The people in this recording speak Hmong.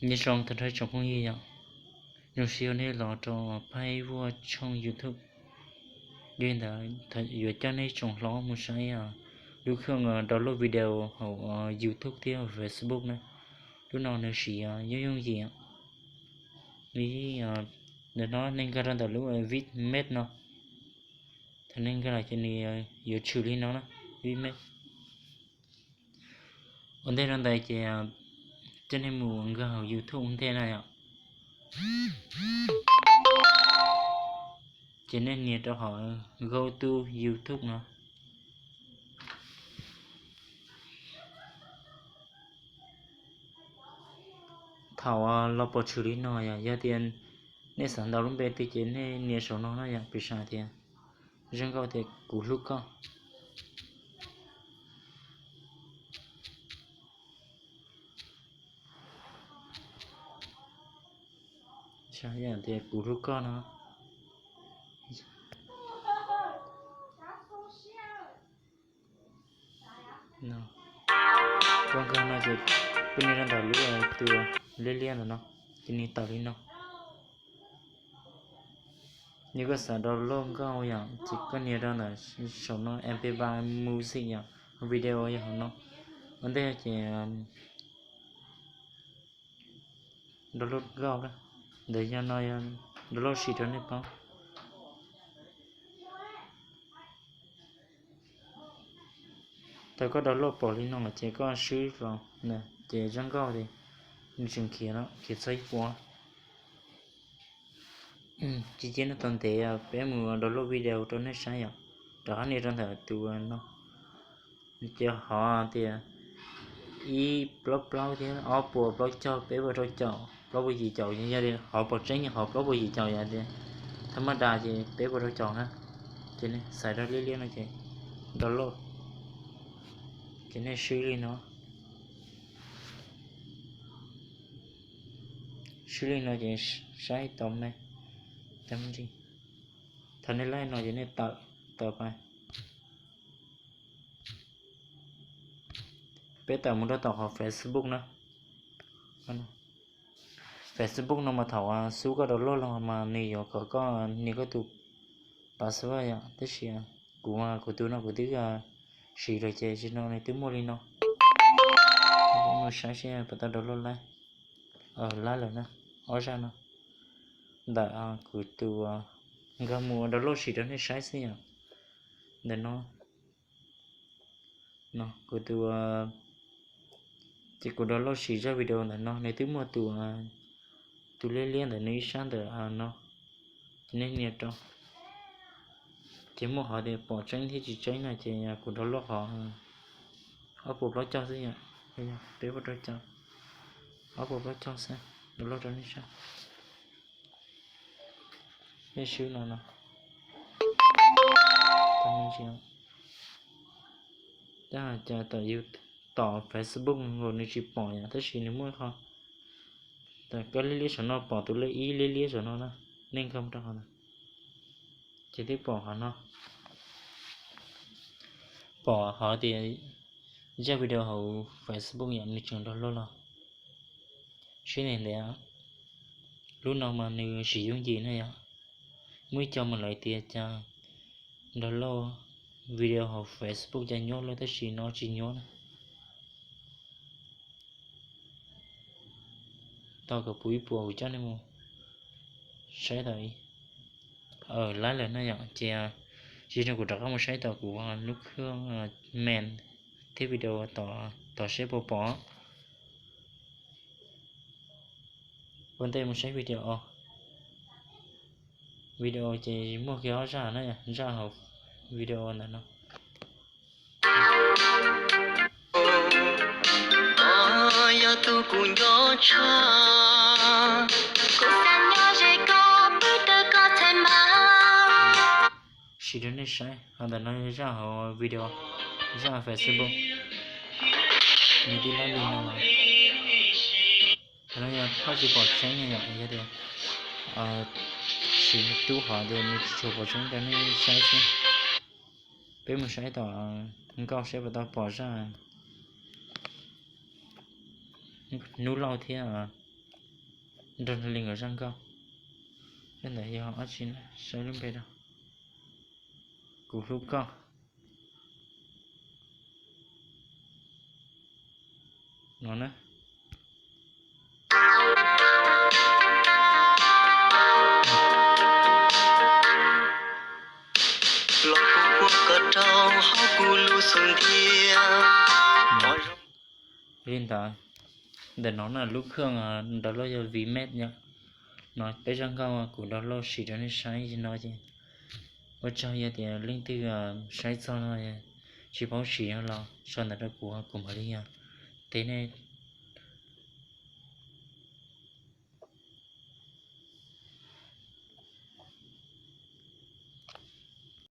Nyob zoo tag nrho tsoom phooj ywg yom, zoo siab nej los rau Paj Vuaj tshooj YouTube. Yog li ntawd yuav coj nej tsoom hlob mus saib lub khoom download video hauv YouTube thiab Facebook na. Lub no nws siv yooj yooj yim. Ntawm no nej nkag rau ntawm lub Vimeo no. Thaum nej nkag los ces nws yuav tshwm li no na, Vimeo. Ua ntej rau ntawd ces coj nej mus nkag hauv YouTube ua ntej na yom. Ces nej nias rau hauv Go to YouTube no. Thaum los pom tshwm li no yom, yog tias nej xav ntaus lub npe twg ces nej nias saum no na yom, piv xam tias, zoo nkauj tias kuv hlub koj. Tias kuv hlub koj no. Koj nkag no ces koj nias rau ntawm lub tus liab liab ntawm no, ces nws tawm li no. Yog koj xav download nkauj yom, ces koj nias rau ntawm saum no, M P five music yom, video yog hauv no. Ua ntej ces download nkauj na, ntawm yog no yog download sim rau nej paub. Thaum koj download pom li no ces koj swb los na, ces zaj nkauj ces nws tseem khiav no, khiav txog ib puas. Tsis cia nej tos ntev, peb mus download video rau nej saib yom. Rov qab nias rau ntawm tus no, ces hov tias ib plaub plaub thiab ob puas plaub caug, peb puas rau caum, plaub puas yim caum, yog li hov pom tseeb yog hov plaub puas yim caum yom, tias thaj maj das ces peb puas rau caum na. Ces nej xaiv rau liab liab no ces download, ces nej swb li no. Swb li no ces saib tau me, tau me ntsis. Thaum nej laij no ces nej tawm, tawm pais. Peb tawm mus rau tom qhov Facebook na. Facebook no mas thaum xub koj download los mas nws yuav kom koj nias koj tus password yom, tab sis kuv, kuv tus no kuv twb siv lawm ces tsis no nws twb muaj li no. Mus saib seb puas tau download laib. Laib lawm na, ob zaj no. Ntawm kuv tus, nkag mus download sim rau nej saib xwb yom. Ntawm no, no kuv tus, ces kuv download sim zaj video ntawm no, nws twb muaj tus, tus liab liab ntawm nws ib sab ntawm no. Ces nej nias rau, ces muaj qhov tias pom tseeb thiab tsis tseeb no ces kuv download qhov ob puas plaub caug xwb yom, peb puas rau caum, ob puas plaub caug xwb, download rau nej saib. Nej swb no no. Tab hais cas tom, tom Facebook nkaus nws tsis pom yom, tab sis nws muaj qhov, koj liab liab saum no pom tus lej ib liab liab saum no na, nej nkag mus rau qhov ntawd, ces twb pom qhov no, pom qhov tias zaj video hauv Facebook yom, nws tseem download los. Sib ntev ntev, lub no mas nws siv yooj yim na yom. Muaj ib co mas lawv tias cas download video hauv Facebook cas nyuaj lawm, tab sis no tsis nyuaj na. Tau kom puv ib puas kuv coj nej mus saib tau. Laib lawm na yom, ces tsis no kuv rov qab mus saib tau kuv lub khoom main thiab video tom seb puas pom. Ua ntej mus saib video. Video ces muaj kiag ob zaj na, zaj hauv video ntawm no. Yog tus kuv nco tshaj, kuv xav nyob ze koj, pw rau koj txhais mas. Sim rau nej saib, ho ntawm no zaj hauv video, zaj Facebook, nws tib laib li no los. Thaum no yog phaj tsis pom tseeb yom, yog tias siv tub hov ces nws tsis tshua pom tseeb rau nej saib xwb. Peb mus saib tom nkauj seb puas tau pom zaj hnub lauj thiab nrog li nkawd zaj nkauj. Ntawm yog dab tsi na, saib lub npe rau. Kuv hlub koj no na. Li ntawd, ntawm no na lub khwj download yog Vmax yom. No peb zaj nkauj kuv download siv rau nej saib li no ces ua tsaug yog tias leej twg saib txog no tsis paub siv los sau ntawv rau kuv, kuv mam li teb nej